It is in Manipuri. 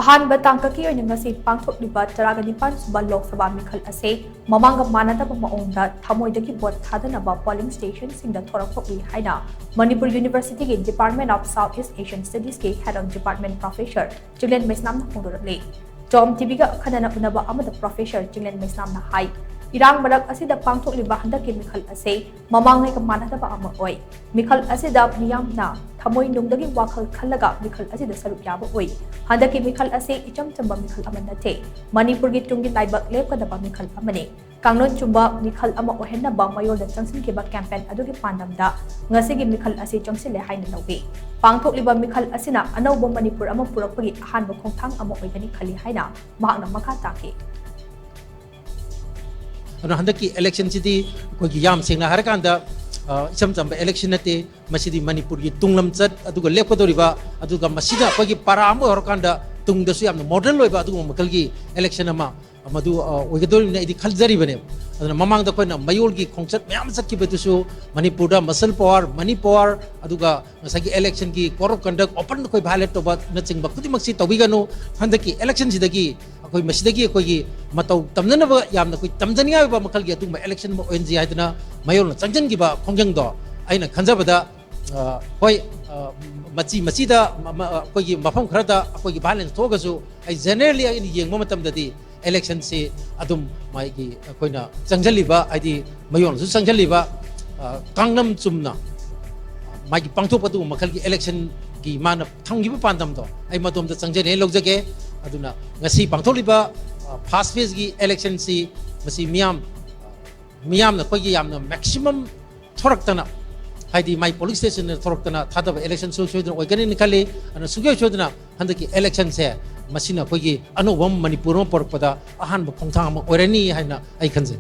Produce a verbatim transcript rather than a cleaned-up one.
ꯑꯍꯥꯟꯕ ꯇꯥꯡꯀꯛꯀꯤ ꯑꯣꯏꯅ ꯉꯁꯤ ꯄꯥꯡꯊꯣꯛꯂꯤꯕ ꯇꯔꯥꯒ ꯅꯤꯄꯥꯟ ꯁꯨꯕ ꯂꯣꯛ ꯁꯚꯥ ꯃꯤꯈꯜ ꯑꯁꯤ ꯃꯃꯥꯡꯒ ꯃꯥꯟꯅꯗꯕ ꯃꯑꯣꯡꯗ ꯊꯃꯣꯏꯗꯒꯤ ꯚꯣꯠ ꯊꯥꯗꯅꯕ ꯄꯣꯂꯤꯡ ꯁ꯭ꯇꯦꯁꯟꯁꯤꯡꯗ ꯊꯣꯔꯛꯄ ꯎꯏ ꯍꯥꯏꯅ ꯃꯅꯤꯄꯨꯔ ꯌꯨꯅꯤꯚꯔꯁꯤꯇꯤꯒꯤ Department of South East Asian Studiesꯀꯤ Head of Department Professor Chinglen ꯃꯩꯁꯅꯥꯝꯅ ꯐꯣꯡꯗꯣꯔꯛꯂꯤ꯫ ꯖꯣꯝ ꯇꯤꯚꯤꯒ ꯑꯈꯟꯅꯅ ꯎꯅꯕ ꯑꯃꯗ Professor ꯆꯤꯡꯂꯦꯟ ꯃꯩꯁꯅꯥꯝꯅ ꯍꯥꯏ, ꯏꯔꯥꯡ ꯃꯔꯛ ꯑꯁꯤꯗ ꯄꯥꯡꯊꯣꯛꯂꯤꯕ ꯍꯟꯗꯛꯀꯤ ꯃꯤꯈꯜ ꯑꯁꯤ ꯃꯃꯥꯡꯉꯩꯒ ꯃꯥꯟꯅꯗꯕ ꯑꯃ ꯑꯣꯏ꯫ ꯃꯤꯈꯜ ꯑꯁꯤꯗ ꯃꯤꯌꯥꯝꯅ ꯊꯃꯣꯏ ꯅꯨꯡꯗꯒꯤ ꯋꯥꯈꯜ ꯈꯜꯂꯒ ꯃꯤꯈꯜ ꯑꯁꯤꯗ ꯁꯔꯨꯛ ꯌꯥꯕ ꯎꯏ꯫ ꯍꯟꯗꯛꯀꯤ ꯃꯤꯈꯜ ꯑꯁꯤ ꯏꯆꯝ ꯆꯝꯕ ꯃꯤꯈꯜ ꯑꯃ ꯅꯠꯇꯦ꯫ ꯃꯅꯤꯄꯨꯔꯒꯤ ꯇꯨꯡꯒꯤ ꯂꯥꯏꯕꯛ ꯂꯦꯞꯀꯗꯕ ꯃꯤꯈꯜ ꯑꯃꯅꯤ꯫ ꯀꯥꯡꯂꯣꯟ ꯆꯨꯝꯕ ꯃꯤꯈꯜ ꯑꯃ ꯑꯣꯏꯍꯟꯅꯕ ꯃꯌꯣꯜꯗ ꯆꯪꯁꯤꯟꯈꯤꯕ campaign ꯑꯗꯨꯒꯤ ꯄꯥꯟꯗꯝꯗ ꯉꯁꯤꯒꯤ ꯃꯤꯈꯜ ꯑꯁꯤ ꯆꯪꯁꯤꯜꯂꯦ ꯍꯥꯏꯅ ꯂꯧꯏ꯫ ꯄꯥꯡꯊꯣꯛꯂꯤꯕ ꯃꯤꯈꯜ ꯑꯁꯤꯅ ꯑꯅꯧꯕ ꯃꯅꯤꯄꯨꯔ ꯑꯃ ꯄꯨꯔꯛꯄꯒꯤ ꯑꯍꯥꯟꯕ ꯈꯣꯡꯊꯥꯡ ꯑꯃ ꯑꯣꯏꯒꯅꯤ ꯈꯜꯂꯤ ꯍꯥꯏꯅ ꯃꯍꯥꯛꯅ ꯃꯈꯥ ꯇꯥꯈꯤ꯫ ꯑꯗꯨꯅ ꯍꯟꯗꯛꯀꯤ election ꯁꯤꯗꯤ ꯑꯩꯈꯣꯏꯒꯤ ꯌꯥꯝ ꯁꯦꯡꯅ ꯍꯥꯏꯔꯀꯥꯟꯗ, ꯑ, ꯏꯆꯝ ꯆꯝꯕ election ꯅꯠꯇꯦ꯫ ꯃꯁꯤꯗꯤ ꯃꯅꯤꯄꯨꯔꯒꯤ ꯇꯨꯡ ꯂꯝꯆꯠ, ꯑꯗꯨꯒ ꯂꯦꯞꯀꯗꯧꯔꯤꯕ, ꯑꯗꯨꯒ ꯃꯁꯤꯗ ꯑꯩꯈꯣꯏꯒꯤ ꯄꯔꯥ ꯑꯃ ꯑꯣꯏꯍꯧꯔꯀꯥꯟꯗ ꯇꯨꯡꯗꯁꯨ ꯌꯥꯝꯅ model ꯑꯣꯏꯕ ꯑꯗꯨꯒꯨꯝꯕ ꯃꯈꯜꯒꯤ election ꯑꯃ ꯃꯗꯨ, ꯑ, ꯑꯣꯏꯒꯗꯧꯔꯤꯕꯅꯤ ꯑꯩꯗꯤ ꯈꯟꯖꯔꯤꯕꯅꯦꯕ꯫ ꯑꯗꯨꯅ ꯃꯃꯥꯡꯗ ꯑꯩꯈꯣꯏꯅ ꯃꯌꯣꯜꯒꯤ ꯈꯣꯡꯆꯠ ꯃꯌꯥꯝ ꯑꯃ ꯆꯠꯈꯤꯕꯗꯨꯁꯨ ꯃꯅꯤꯄꯨꯔꯗ muscle power, money power, ꯑꯗꯨꯒ ꯉꯁꯥꯏꯒꯤ election ꯒꯤ code of conduct open ꯑꯩꯈꯣꯏ violate ꯇꯧꯕꯅꯆꯤꯡꯕ ꯈꯨꯗꯤꯡꯃꯛꯁꯤ ꯇꯧꯕꯤꯒꯅꯨ꯫ ꯍꯟꯗꯛꯀꯤ election ꯁꯤꯗꯒꯤ ꯑꯩꯈꯣꯏ ꯃꯁꯤꯗꯒꯤ ꯑꯩꯈꯣꯏꯒꯤ ꯃꯇꯧ ꯇꯝꯅꯅꯕ ꯌꯥꯝꯅ ꯑꯩꯈꯣꯏ ꯇꯝꯖꯅꯤꯡꯉꯥꯏ ꯑꯣꯏꯕ ꯃꯈꯜꯒꯤ ꯑꯗꯨꯒꯨꯝꯕ election ꯑꯃ ꯑꯣꯏꯍꯟꯁꯤ ꯍꯥꯏꯗꯅ ꯃꯌꯣꯜꯅ ꯆꯪꯁꯤꯟꯈꯤꯕ ꯈꯣꯡꯖꯪꯗꯣ ꯑꯩꯅ ꯈꯟꯖꯕꯗ, ꯑ, ꯍꯣꯏ, ꯑ, ꯃꯆꯤ ꯃꯆꯤꯗ ꯃ-, ꯃ-, ꯑꯩꯈꯣꯏꯒꯤ ꯃꯐꯝ ꯈꯔꯗ ꯑꯩꯈꯣꯏꯒꯤ violence ꯊꯣꯛꯑꯒꯁꯨ, ꯑꯩ generally ꯑꯩꯅ ꯌꯦꯡꯕ ꯃꯇꯝꯗꯗꯤ election ꯁꯤ ꯑꯗꯨꯝ ꯃꯥꯒꯤ ꯑꯩꯈꯣꯏꯅ ꯆꯪꯁꯤꯜꯂꯤꯕ, ꯍꯥꯏꯗꯤ ꯃꯌꯣꯜꯅꯁꯨ ꯆꯪꯁꯤꯜꯂꯤꯕ, ꯑ, ꯀꯥꯡꯂꯝ ꯆꯨꯝꯅ ꯃꯥꯒꯤ ꯄꯥꯡꯊꯣꯛꯄ ꯑꯗꯨꯒꯨꯝꯕ ꯃꯈꯜꯒꯤ election ꯒꯤ ꯃꯥꯅ ꯊꯝꯈꯤꯕ ꯄꯥꯟꯗꯝꯗꯣ ꯑꯩ ꯃꯗꯣꯝꯗ ꯆꯪꯖꯅꯤ ꯂꯧꯖꯒꯦ꯫ ꯑꯗꯨꯅ ꯉꯁꯤ ꯄꯥꯡꯊꯣꯛꯂꯤꯕ, ꯑ, first phase ꯒꯤ election ꯁꯤ ꯃꯁꯤ ꯃꯤꯌꯥꯝ, ꯃꯤꯌꯥꯝꯅ ꯑꯩꯈꯣꯏꯒꯤ ꯌꯥꯝꯅ maximum ꯊꯣꯔꯛꯇꯅ, ꯍꯥꯏꯗꯤ ꯃꯥꯏ polling station ꯗ ꯊꯣꯔꯛꯇꯅ ꯊꯥꯗꯕ election ꯁꯨꯡꯁꯣꯏ ꯁꯣꯏꯗꯅ ꯑꯣꯏꯒꯅꯤꯅ ꯈꯜꯂꯤ꯫ ꯑꯗꯨꯅ ꯁꯨꯡꯁꯣꯏ ꯁꯣꯏꯗꯅ ꯍꯟꯗꯛꯀꯤ election ꯁꯦ ꯃꯁꯤꯅ ꯑꯩꯈꯣꯏꯒꯤ ꯑꯅꯧꯕ ꯑꯃ ꯃꯅꯤꯄꯨꯔ ꯑꯃ ꯄꯨꯔꯛꯄꯗ ꯑꯍꯥꯟꯕ ꯈꯣꯡꯊꯥꯡ ꯑꯃ ꯑꯣꯏꯔꯅꯤ ꯍꯥꯏꯅ ꯑꯩ ꯈꯟꯖꯩ꯫